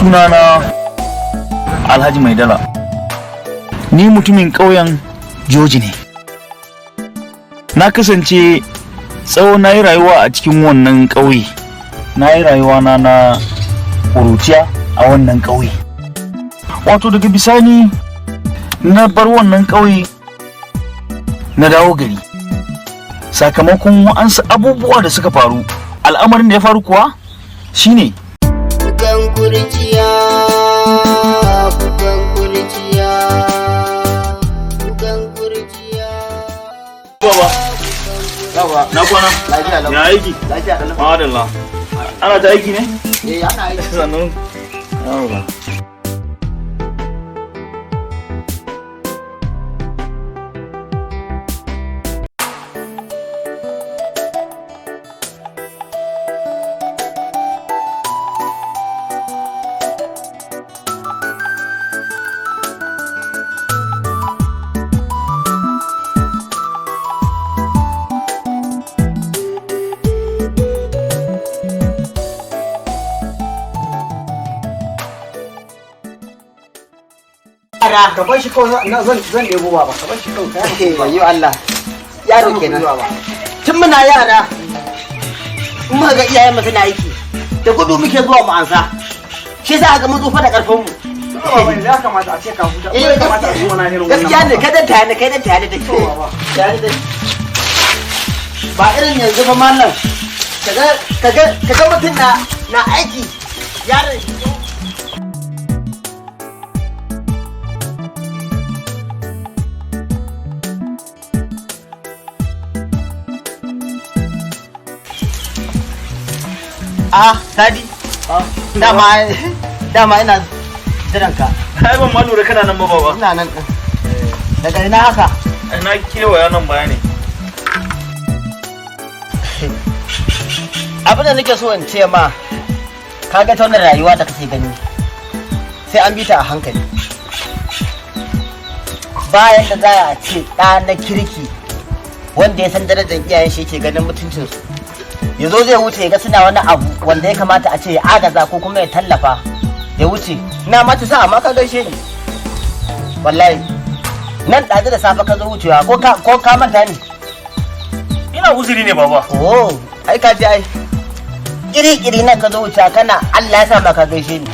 Sunana Alhaji Maidala. Ni mutumin ƙauyen Joji ne. Na kasance tsawon na yi rayuwa a cikin wannan ƙauye. Na yi rayuwa na ƙuruciya a wannan ƙauye. Wato daga bisani na bar wannan ƙauye na dawo gari. Sakamakon wa'ansu abubuwa da suka faru. Al'amarin da ya faru kuwa shine Kukan kurciya, kukan kurciya, kukan kurciya. Baba, Yawa. na kwana. Lafiya lau. Ya aiki? Lafiya lau. Madalla. Ana ta aiki ne? Eh, ana aiki. Sannu. Yawwa. Ka bar shi kawai, na zan ɗebo baba. Ka bar shi kawai. Kai Eh, wayo Allah. Yaro kenan. Tun muna yara, in muka ga iyayen mu suna aiki, da gudu muke zuwa mu ansa. Shi yasa aka mun tsufa da karfin mu. Baba, ya kamata a ce ka huta. Eh, Ya kamata a zo na irin wannan. Gaskiya ne, kai dan tayani, kai dan tayani da ke. Tayani da ba irin yanzu ba mallam. Kaga mutum na aiki, yaron shi Ah, Sadi. Dama ina jiran ka. Ai ban ma lura kana nan ba baba. Ina nan din. Daga ina haka? Na kewaya nan baya ne. Abin da nake so in ce ma, ka ga ta wannan rayuwa da kake gani, sai an bi ta a hankali. Bayan da za a ce ɗa na kirki wanda ya san darajar iyayen shi yake ganin mutuncinsu, ya zo zai wuce ya ga suna wani abu wanda ya kamata a ce ya agaza ko kuma ya tallafa, ya wuce. Na ma ta sa amma ka gaishe ni. Wallahi nan ɗazu da safe ka zo wucewa, ko ka manta ne? Ina uzuri ne baba. Oh, ai ka ji ai. Kiri-kiri nan ka zo wuce kana Allah ya sa ma ka gaishe ni.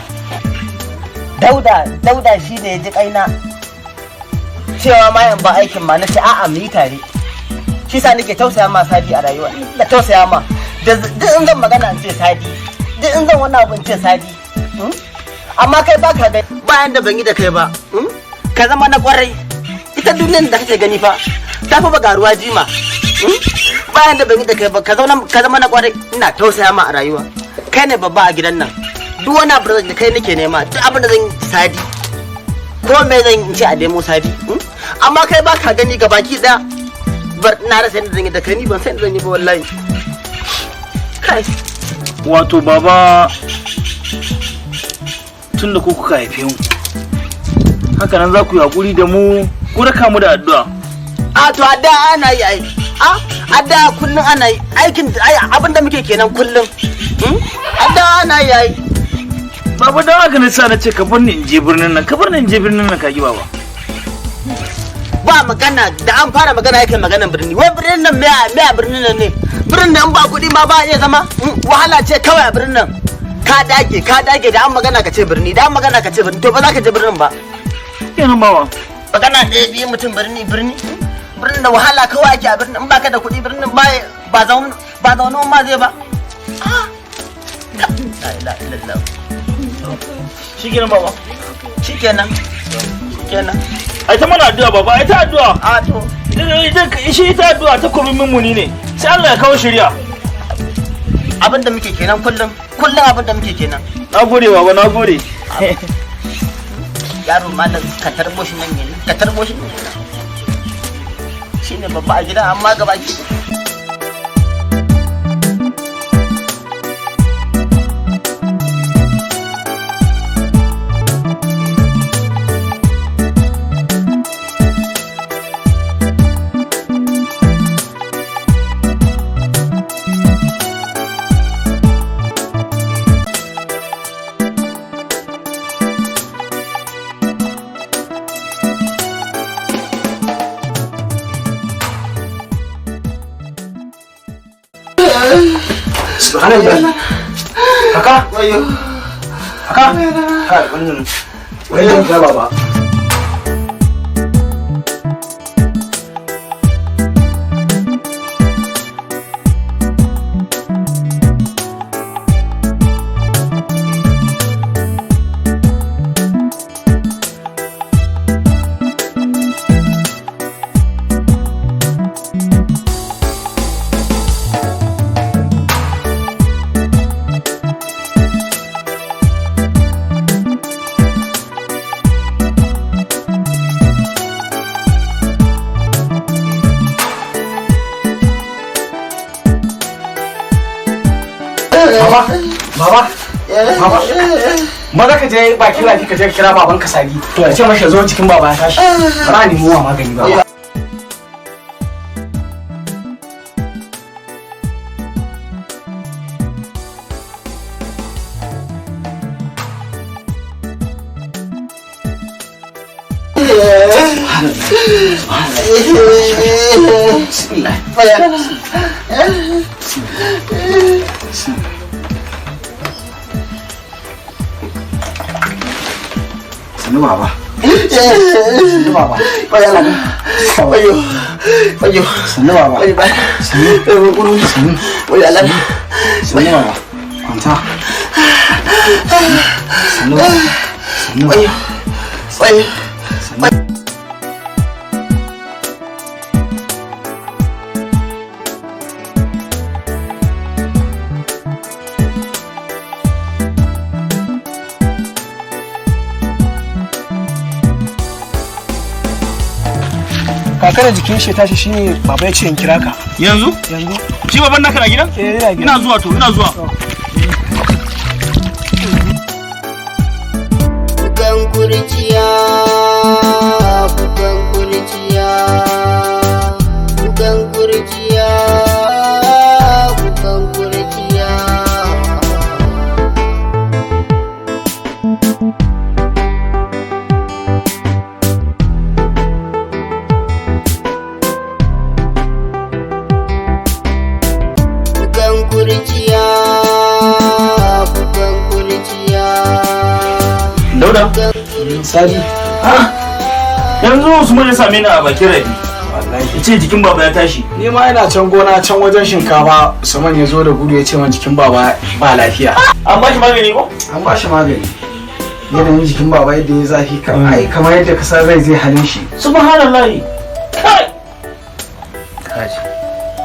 Dauda shi ne ya ji kaina. Cewa ma yan ba aikin ma na ce a'a mu yi tare. Shi sa nake tausaya ma Sadi a rayuwa. Ina tausaya ma. Da duk in zan magana in ce Sadi. Duk in zan wani abu in ce Sadi. Hmm? Amma kai baka ga bayan da ban yi da kai ba. Hmm? Ka zama na kwarai. Ita duniyar da kake gani fa ta fi bagaruwa jima. Hmm? Bayan da ban yi da kai ba, ka zauna ka zama na kwarai. Ina tausaya ma a rayuwa. Kai ne babba a gidan nan. Duk wani abu da kai nake nema, duk abin da zan yi Sadi. Ko me zan yi ce a nemo Sadi. Hmm? Amma kai ba ka gani gabaki daya. Bar na rasa yadda zan yi da kai, ni ban san yadda zan yi ba wallahi. Kai. Wato baba, tun da ku kuka haife mu, haka nan za ku yi haƙuri da mu, ku raka mu da addu'a. A to adda ana yi ai. A adda kullun ana yi. Aikin ai abin da muke kenan kullun. Hmm? Adda ana yi ai. Baba, don haka na sa na ce ka bar ni in je birnin nan, ka bar ni in je birnin nan, ka ki baba. Ba magana da an fara magana yake maganan birni. Wai birnin nan me a birnin nan ne? Birnin nan ba kuɗi ma ba iya zama. Wahala ce kawai a birnin nan. Ka dage, ka dage, da an magana ka ce birni, da an magana ka ce birni, to ba za ka je birnin ba. Kenan baba. Magana ɗaya biyu mutum birni birni. Birnin da wahala kawai ake a birnin, in baka da kuɗi birnin ba ba zaun ba zaune ma zai ba. Ah. La ilaha illallah. Shikenan baba. Shikenan. Shikenan. Ai ta mana addu'a baba, ai ta addu'a. A to. Shi ita addu'a ta kubin mummuni ne. Sai Allah ya kawo shirya. Abin da muke kenan kullum, kullum abin da muke kenan. Na gode baba, na gode. Yaro malam, ka tarbo shi nan yanzu, ka tarbo shi nan. Shine babba a gida amma gaba ki. Subhanallah. Kaka. Wayo. Kaka. Kai, wannan wannan ya baba. Baba, baba, baba. Maza ka je bakin rafi ka je ka kira baban ka Sadi. Ka ce masa zo cikin baba ya tashi. Bara ni muwa magani baba. Sannu baba. Sannu baba. Wayo. Wayo. Sannu baba. Wayo ba. Sannu. Sannu. Wayo Allah. Sannu baba. Kwanta. Sannu baba. Sannu baba. Wayo. Wayo. Kaka da jikin shi ya tashi shine baba ya ce in kira ka. Yanzu? Yanzu. Shi baban naka na gidan? Eh, yana gida. Ina zuwa to, ina zuwa. Kukan kurciya, kukan kurciya, kukan kurciya, kukan kurciya. Kukan kurciya, kukan kurciya. Dauda. Sadi. Yanzu Usman ya same ni a bakin rafi. Wallahi. Ya ce jikin baba ya tashi. Ni ma ina can gona can wajen shinkafa Usman ya zo da gudu ya ce min jikin baba ba lafiya. An ba shi magani ko? An ba shi magani. Yanayin jikin baba yadda ya zafi ai kamar yadda ka san rai zai halin shi. Subhanallahi. Kai. Kaji.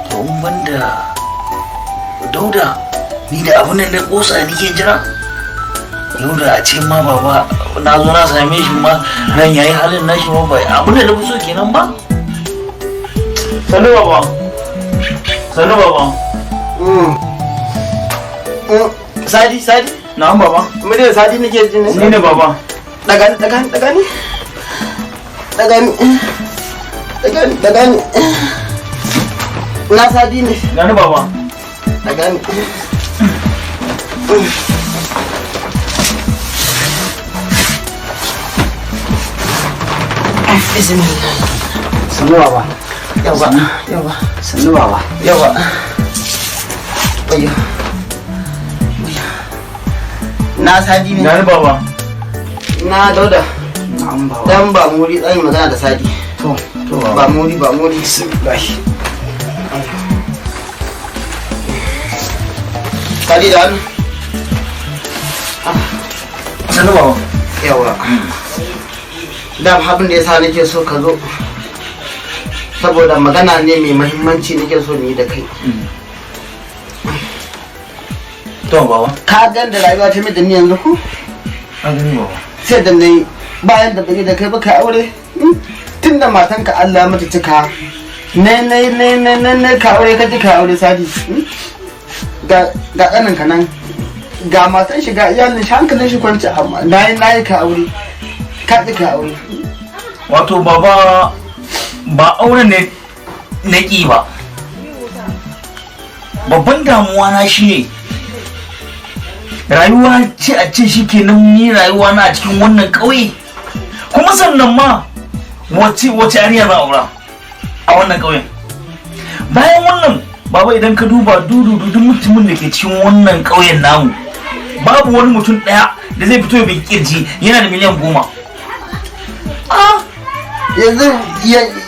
To in banda Dauda ni da abun nan na kosa nike jira. Dauda a ce ma baba na zo na same shi ma ran yayi halin nashi ma ba abun da na fi so kenan ba. Sannu baba. Sannu baba. Sadi, Sadi. Na'am baba. Muryar Sadi nake ji ne. Ni ne baba. Daga ni, daga ni, daga ni. Daga ni. Daga ni, daga ni. Na Sadi ne. Gani baba. Daga ni. Bismillah. Sannu baba. Yawa, yawa, Sannu baba. yawa. Wayo. Wayo. Na Sadi ne. Gani baba. Na Dauda. Na'am baba. Dan ba muri tsayin magana da Sadi. To, to Ba baba. muri, ba muri. Bismillah. Sadi da hannu. Sannu baba. Yawa. Da abin da ya sa nake so ka zo. Saboda magana ne mai mahimmanci nake so mu yi da kai. To baba. Ka gan da rayuwa ta mai da ni yanzu ko? Na gani baba. Sai da nayi bayan da bai da kai ba ka aure. Tun da matanka Allah ya mata cika. Ne ne ne ne ne ne ka aure ka ji ka aure Sadi. Ga ga kanin ka nan. Ga matan shi ga iyalin shi hankalin shi kwanci amma nayi nayi ka aure. Ka ji ka aure. Wato baba ba auren ne na ƙi ba. Babban damuwa na shine rayuwa ce a ce shikenan ni rayuwa na a cikin wannan ƙauye. Kuma sannan ma wace wace yarinya za a aura a wannan ƙauyen. Bayan wannan Baba, idan ka duba dudu duk mutumin da ke cikin wannan ƙauyen namu, babu wani mutum ɗaya da zai fito ya bi kirji yana da miliyan 10. Yanzu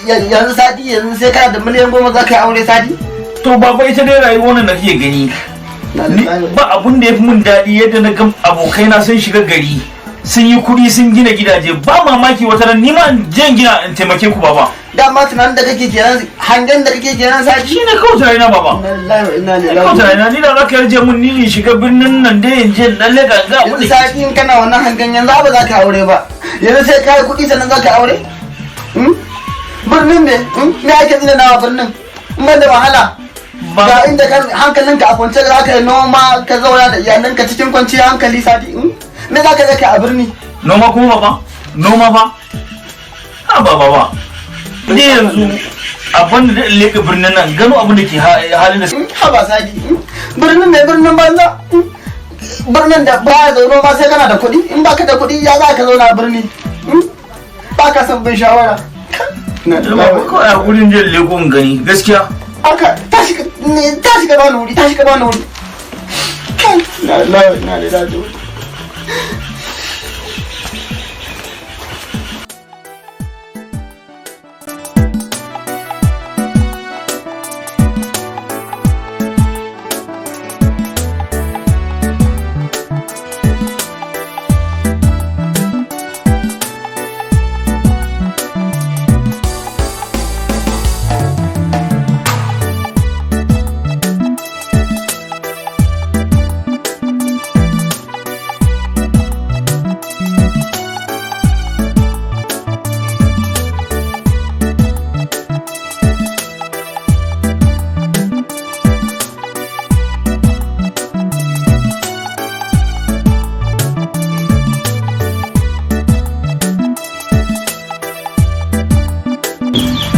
yanzu Sadi, yanzu sai kana da miliyan 10 za ka yi aure, Sadi? To baba, ita dai rayuwar nan da kake gani, ba abun da ya fi mun daɗi yadda na ga abokaina sun shiga gari, sun yi kuɗi, sun gina gidaje. Ba mamaki wata ran nima in je in gina in taimake ku, baba. Dama tunanin da kake kenan, hangen da kake kenan, Sadi? Shi ne kawai tunanina, baba. Inna lillahi wa inna ilaihi Kawai raji'un. tunanina, ni da za ka yarje mun ni in shiga birnin nan dai in je in ɗan leƙa in ga abun Yanzu da ke Sadi, in kana wannan hangen, yanzu ba za ka aure ba. Yanzu sai ka yi kuɗi sannan za ka aure? Hmm? Birnin ne? Hmm? Me ake tsina nawa birnin in ban da wahala? Ga inda hankalinka a kwance za ka yi noma, ka zauna da iyalanka cikin kwanciyar hankali, Sadi. Hmm? Me za ka je ka a birni? Noma kuma, baba? Noma ba ha ba, baba. Ni yanzu abin da in leƙa birnin nan gano abin da ke halin da Hmm? Haba Sadi. Hmm? Birnin ne birnin banza. Hmm? Birnin da ba ya zaune ma sai kana da kuɗi. In baka da kuɗi, ya za ka zauna a birni? Hmm? Ba ka son bin shawara. Na Kawai a gurin jin leko in gani gaskiya. Aka tashi tashi ka bani wuri, tashi ka bani wuri. Kai, na lillahi wa inna ilaihi raji'un.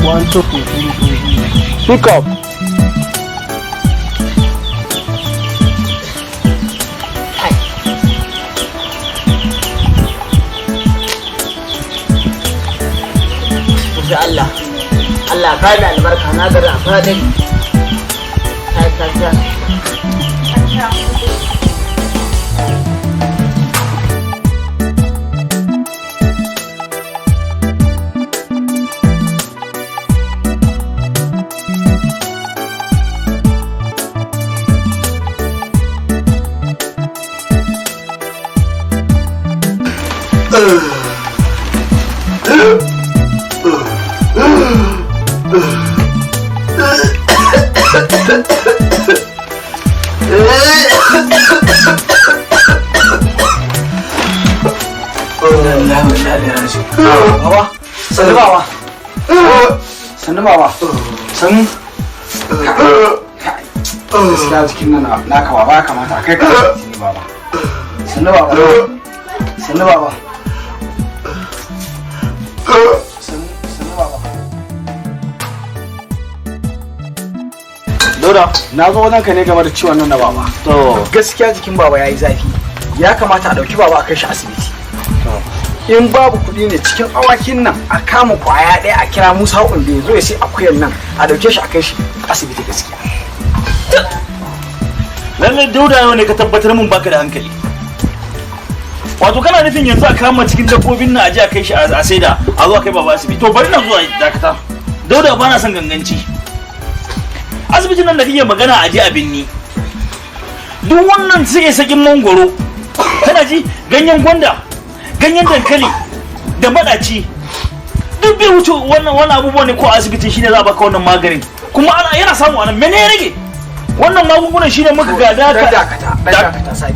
One, two, three, four. Pick up. Insha Allah. Allah ka da albarka, na gari a fadin. Kai ka sha. Baba, sannu baba. Sannu baba. Sannu. Gaskiya jikin nan naka baba ya kamata a kai ka asibiti ne, baba. Sannu baba. Sannu baba. Sannu, sannu baba. Dauda. Na zo wajen ka ne game da ciwon nan na baba. To. Gaskiya jikin baba yayi zafi. Ya kamata a ɗauki baba a kai shi asibiti. In babu kuɗi ne, cikin awakin nan a kama kwaya ɗaya, a kira Musa Umbe ya zo ya sai akuyan nan, a ɗauke shi a kai shi asibiti gaskiya. Lallai Dauda, yau ne ka tabbatar mun baka da hankali. Wato kana nufin yanzu a kama cikin dabbobin nan a je a kai shi a saida, a zo a kai baba asibiti? To bari na zuwa, dakata Dauda, ba na son ganganci. Asibitin nan da kake magana a je a binni, duk wannan suke sakin mangoro, kana ji, ganyen gwanda, ganyen dankali da madaci, duk bai wuce wannan. Wannan abubuwan ne ko asibitin shine za a baka wannan maganin, kuma ana yana samu anan. Mene ya rage? Wannan magungunan shine muka gada. Dan dakata, dan dakata Sabi.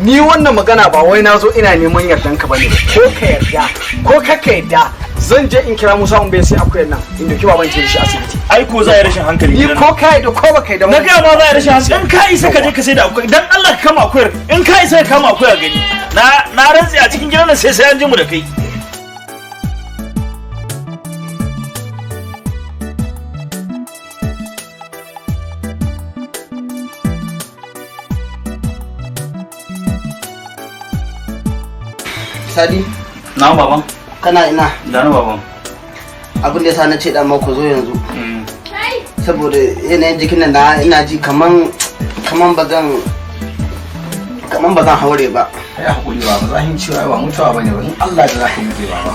Ni wannan magana ba wai na zo ina neman yardan ka bane. Ko ka yarda ko ka yarda, zan je in kira Musa Umbe sai akuyan nan in dauki baban ce shi asibiti. Ai ko za a yi rashin hankali Ni gidan ko ka yarda ko baka yarda. Na gaya ma za a yi rashin hankali. In ka isa ka je ka sai da akwai, dan Allah ka kama akuyar. In ka isa ka kama akuyar gani, na rantsi a cikin gidan nan sai an ji mu da kai. Sadi, Na baban. kana ina? Da na baban. Abin da yasa na ce dan ku zo yanzu. Saboda yanayin jikin nan na ina ji kaman ba zan haure ba. Kai hakuri baba, zahin cewa ba mutuwa bane ba, in Allah da zaka yi baba.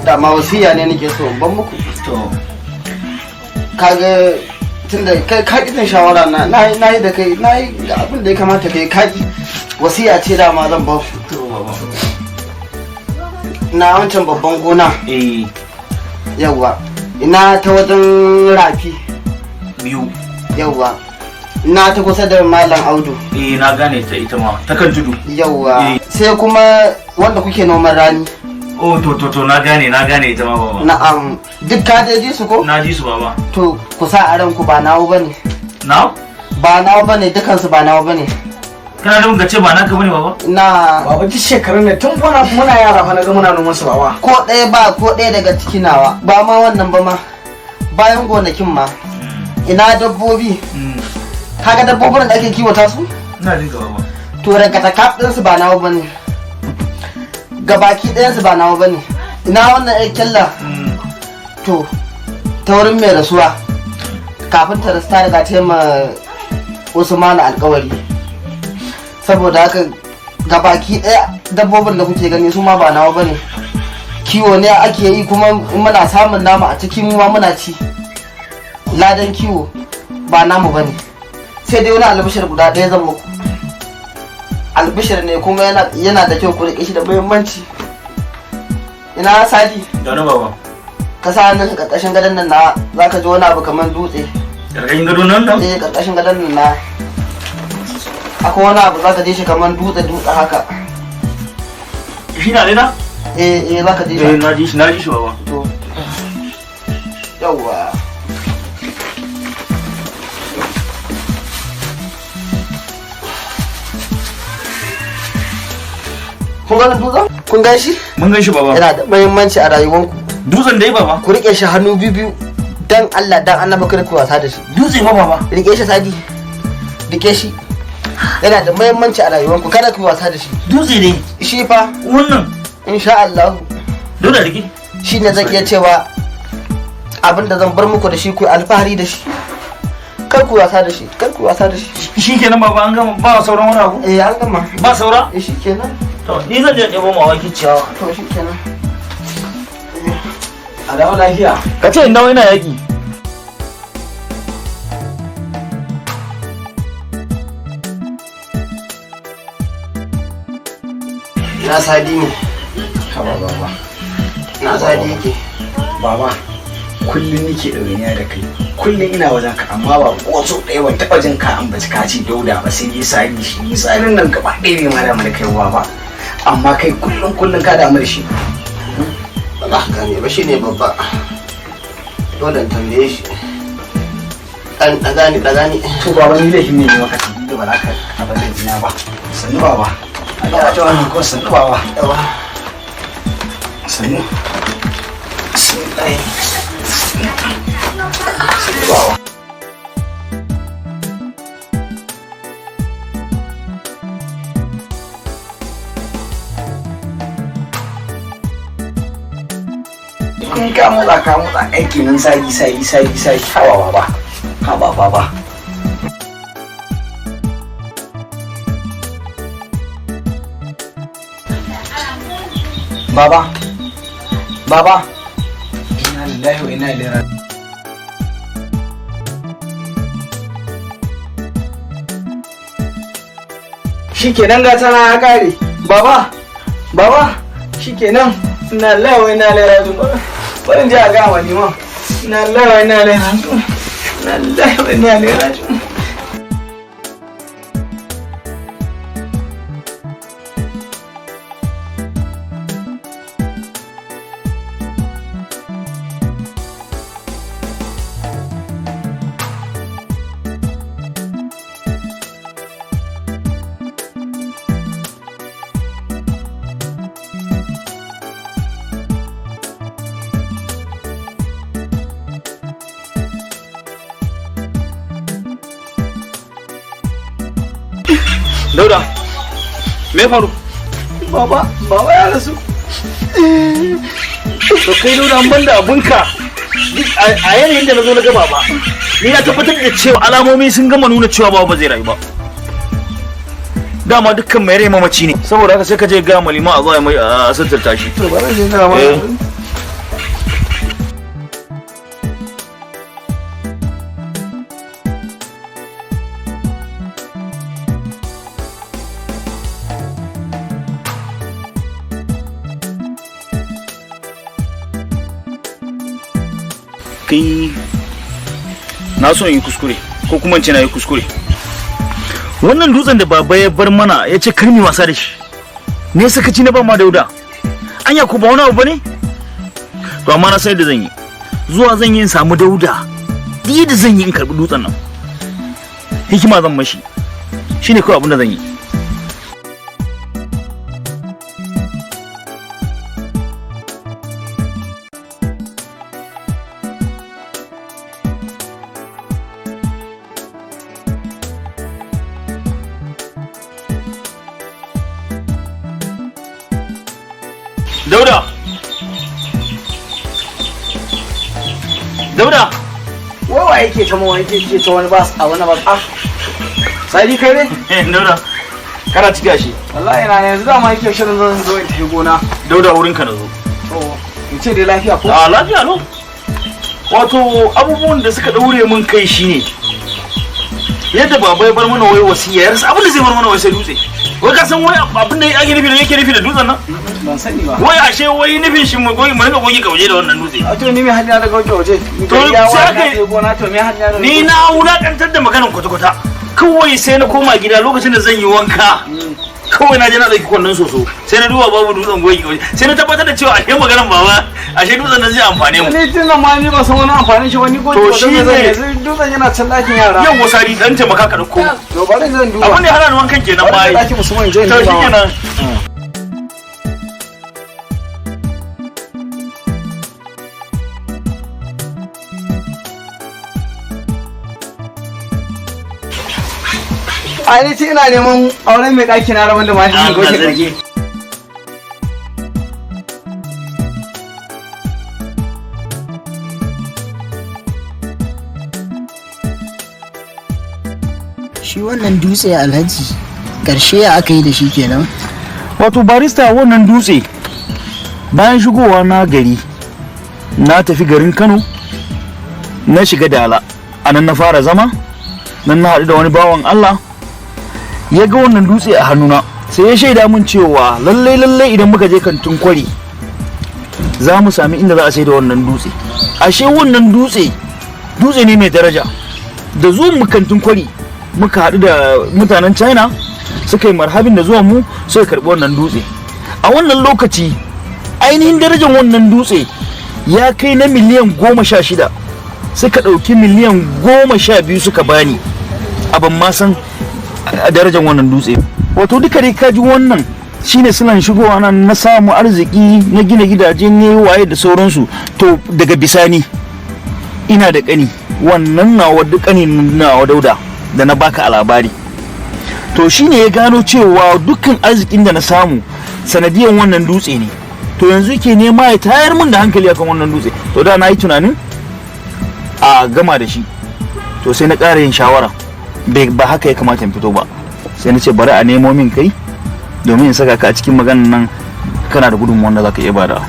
Dama wasiya ne nake so in ban muku. To. Kaga tunda kai ka ƙi jin shawara na, na yi da kai, na yi ga abin da ya kamata kai ka ƙi. Wasiya ce dama zan ba ku. To baba. Na wancan babban gona. Eh. Yawwa, ina ta wajen rafi. Biyu. Yawwa, ina ta kusa da Malam Audu. Eh, na gane ta, ita ma ta kan tudu. Yawwa. Eh. Sai kuma wanda kuke noman rani. Oh, to, na gane ita ma baba. Na'am, duk ka dai ji su ko? Na ji su baba. To, ku sa a ranku ba nawa bane. Na. Ba nawa bane, dukansu ba nawa bane. Kana da ka ce ba naka bane baba? Na. Baba, duk shekarun ne tun fana muna yara fa na ga muna noman su baba. Ko ɗaya ba ko ɗaya daga ciki nawa ba, ma wannan ba ma, bayan gonakin ma ina dabbobi. Kaga dabbobin da ake kiwata su? Ina jin ka baba. To, rankatakaf ɗinsu ba nawa bane, gabaki ɗayansu ba nawa bane. Ina wannan ƴar kyalla? To, ta wurin mai rasuwa, kafin ta rasu ta riga ta yi ma Usmanu alkawari. Saboda haka gabaki ɗaya dabbobin da kuke gani su ma ba nawa bane. Kiwo ne ake yi, kuma in muna samun nama a cikin mu ma muna ci ladan kiwo, ba namu bane. Sai dai wani albishir guda ɗaya zan muku. Albishir ne kuma yana da kyau ku riƙe shi da muhimmanci. Ina Sadi? Da na baba. Ka sa hannunka ƙarƙashin gadon nan na, za ka ji wani abu kamar dutse. Karkashin gado nan nan? Eh, ƙarƙashin gadon nan na akwai wani abu, za ka ji shi kamar dutse dutse haka. Shi na ne na? Eh, za ka ji Eh. shi. Na ji shi, na ji shi baba. To, yawwa. Kun ganin dutsen? Kun gan shi? Mun gan shi baba. Yana da muhimmanci a rayuwanku. Dutsen dai baba. Ku rike shi hannu biyu biyu. Dan Allah dan Annabi kada ku wasa da shi. Dutse fa baba. Rike shi Sadi, rike shi, yana da muhimmanci a rayuwanku, kada ku wasa da shi. Dutse ne. Shi fa. Wannan. Insha Allah. Dole rike. Shi ne zan iya cewa abin da zan bar muku da shi ku yi alfahari da shi. Kar ku wasa da shi, kar ku wasa da shi. Shi kenan baba, an gama, ba sauran wani abu? Eh, an gama. Ba saura? Eh, shi kenan. To, ni zan je ɗebo mawaki ciyawa. To, shi kenan. A dawo lafiya. Ka ce in dawo ina yaki. Na Sadi ne? Haba baba. Na Sadi yake? Baba, kullum nake ɗawainiya da kai, kullum ina wajen ka, amma ba ko so ɗaya ban taɓa jin ka ambaci ka ce Dauda ba, sai dai Sadi. Shi Sadin nan gaba ɗaya bai ma damu da kai ba, amma kai kullum kullum ka damu da shi. Ba za ka gane ba, shi ne babba, dole in tambaye shi. Ɗan ɗaga ni, ɗaga ni. To baba, ni laifin ne maka da ba za ka abin da jina ba? Sannu baba. Allah ya ta wannan ko. Sannu baba. Yawa. Sannu. Bismillah. Sannu baba. In ka motsa, ka motsa, aiki nan sagi sagi sagi sagi. Haba baba, haba baba. Baba, baba, inna lillahi wa inna ilaihi raji'un. Shikenan, gata na ya kare. Baba, baba, shikenan. Inna lillahi wa inna ilaihi raji'un. Bari in je a gaya wa liman. Inna lillahi wa inna ilaihi raji'un. Inna lillahi wa inna ilaihi raji'un. Dauda, me faru? Baba, baba ya rasu. To kai Dauda, an banda abunka, a yanayin da na zo na ga baba, Ni na tabbatar da cewa alamomi sun gama nuna cewa baba ba zai rayu ba. Dama dukkan mai rai mamaci ne, saboda haka sai ka je ga malima a zuwa mai a suturta shi. To bari je ga Eh. Kai, na so in yi kuskure, ko kuma in ce na yi kuskure. Wannan dutsen da baba ya bar mana ya ce kar mu wasa da shi ne, sakaci na ba ma Dauda. Anya ko ba wani abu bane? To amma na san yadda zan yi. Zuwa zan yi in samu Dauda, duk yadda zan yi in karbi dutsen nan, hikima zan mashi. Shine kawai abin da zan yi. Dauda! Dauda! Wai wa yake ta mawa yake ta wani bas a wani bas? Ah, Sadi, kai ne? Dauda, kana ciki ashe. Wallahi na yanzu dama yake shirin zan zo in tafi gona. Dauda, wurinka na zo. To, in ce dai lafiya ko? A, lafiya no. Wato abubuwan da suka daure mun kai shine yadda baba ya bar mana wai wasiya, ya rasa abin da zai bar mana wai sai dutse. Wai ka san wai abin da ake nufi da yake nufi da dutsen nan? Ban sani ba. Wai ashe wai nufin shi mu goge, mu rinka goge kauje da wannan dutse. A to, ni mai hanya daga waje. To, sai aka yi gona, to mai hanya da Ni na wulakantar da maganar kwata-kwata. Kawai sai na koma gida lokacin da zan yi wanka. Kawai na je na ɗauki kwandon soso, sai na duba babu dutsen goge kauje. Sai na tabbatar da cewa ashe maganar baba, ashe dutsen nan zai amfane mu. Ni tun nan ma ni ban san wani amfanin shi wani goge. To shi ne. Dutsen yana can ɗakin yara. Yau wasari dan taimaka ka ɗauko. To, bari zan duba. Abin da ya hana ni wankan kenan Bari ma zan ai. ɗakin Usman je in To duba shi ma. kenan. Ai ni ce ina neman auren mai ɗaki na rabon da ma shi Allah goge sarki. goge. Shi wannan dutse, Alhaji, ƙarshe ya aka yi da shi kenan? Wato barista, wannan dutse, bayan shigowa na gari, na tafi garin Kano, na shiga Dala, a nan na fara zama. Nan na haɗu da wani bawan Allah, ya ga wannan dutse a hannuna, sai ya shaida mun cewa lallai lallai idan muka je kantin Kwari za mu sami inda za a sai da wannan dutse. Ashe wannan dutse dutse ne mai daraja. Da zuwan mu kantin Kwari, muka haɗu da mutanen China, suka yi marhabin da zuwan mu, suka karɓi wannan dutse. A wannan lokaci ainihin darajar wannan dutse ya kai na miliyan 16. Suka ɗauki miliyan 12 suka bani. A ban ma san a darajar wannan dutse. Wato duka dai kaji, wannan shine silan shigowa nan na samu arziki, na gina gidaje ne, waye da sauransu. To daga bisani ina da ƙani, wannan nawa duk ƙani nawa Dauda da na baka a labari. To shine ya gano cewa dukkan arzikin da na samu sanadiyan wannan dutse ne. To yanzu ke nema ya tayar min da hankali akan wannan dutse. To da na yi tunanin a gama da shi, to sai na ƙara yin shawara, ba haka ya kamata in fito ba. Sai na ce bari a nemo min kai domin in saka ka a cikin maganan nan, kana da gudunmuwan da za ka iya bada.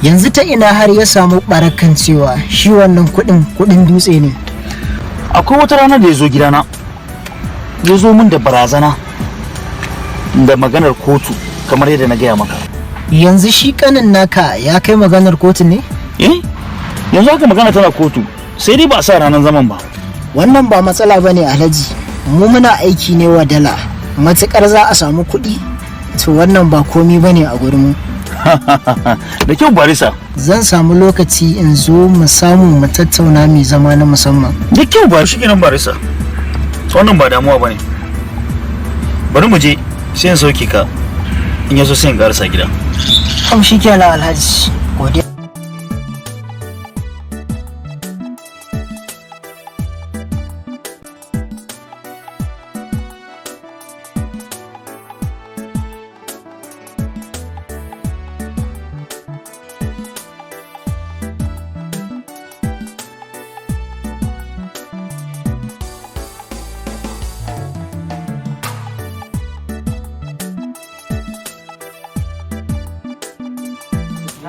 Yanzu ta ina har ya samu barakan cewa shi wannan kuɗin kuɗin dutse ne? Akwai wata rana da ya zo gidana, ya zo min da barazana da maganar kotu kamar yadda na gaya maka. Yanzu shi kanin naka ya kai maganar kotu ne? Eh, yanzu haka magana tana kotu, sai dai ba a sa ranar zaman ba. Wannan ba matsala ba ne, Alhaji. Mu muna aiki ne wa dala. Matuƙar za a samu kuɗi, to wannan ba komi ba ne a gurinmu. Da kyau, barista. Zan samu lokaci in zo mu samu mu tattauna mai zama na musamman. Da kyau, ba shi kenan barista, wannan ba damuwa ba ne. Bari mu je, sai in sauke ka, in yaso sai in karasa gida. Kam shi kenan, Alhaji, godiya.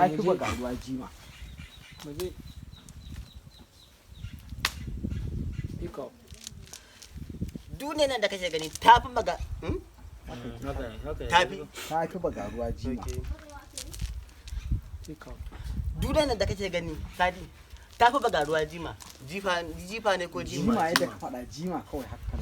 Ta fi bagaruwa jima. Mu je. Pick up. Duniya nan da kake gani ta fi maga, Ta fi. Ta fi bagaruwa jima. Pick up. Duniya nan da kake gani, Sadi, ta fi bagaruwa jima. Jifa, jifa ne ko jima? Jima, yadda ka faɗa, jima kawai haka.